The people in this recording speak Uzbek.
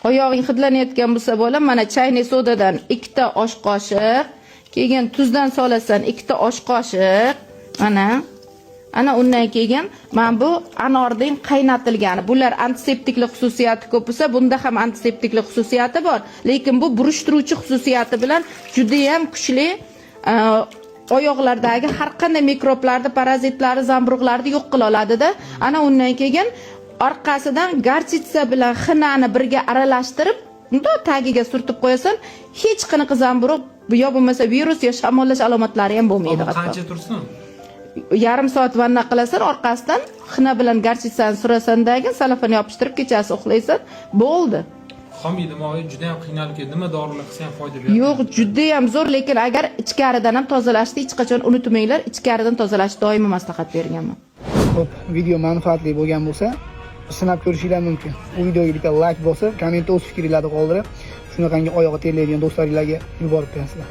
Oyog'ing hidlanayotgan bo'lsa, bola, mana чайный sodadan 2 ta osh qoshiq, keyin tuzdan solasan 2 ta osh qoshiq, mana. Ana undan keyin mana bu anorning qaynatilgani. Bular antiseptiklik xususiyati ko'p bo'lsa, bunda ham antiseptiklik xususiyati bor, lekin bu burishtiruvchi xususiyati bilan juda ham kuchli, oyoqlardagi har qanday mikroblarni, parazitlarni, zamburug'larni yo'q qila oladida. Ana undan keyin orqasidan горчица bilan xinani birga aralashtirib, bundoq tagiga surtib qo'yasan, hech qanaqa zamburug' yo bo'lmasa virus yo shamollash alomatlari ham bo'lmaydi Hop, hatto. Qancha tursin? Yarim soat vanna qilasan, orqasidan xina bilan горчица ni surasan, keyin salafani yopishtirib, kechasi uxlaysan, bo'ldi. Homiydim, oyi, juda ham qiynalib ketdi. Nima dorilar qilsa ham foyda bermaydi. Yo'q, judayam zo'r, lekin agar ichkaridan ham tozalashni hech qachon unutmanglar, ichkaridan tozalashni doimo maslahat berganman. Xo'p, video manfaatli bo'lgan bo'lsa, sinab ko'rishinglar mumkin. Bu videoga bitta like bosib, kommentda o'z fikringlarni qoldirib, shunaqangi oyog'i terlaydigan do'stlaringlarga yuborib qo'yasizlar.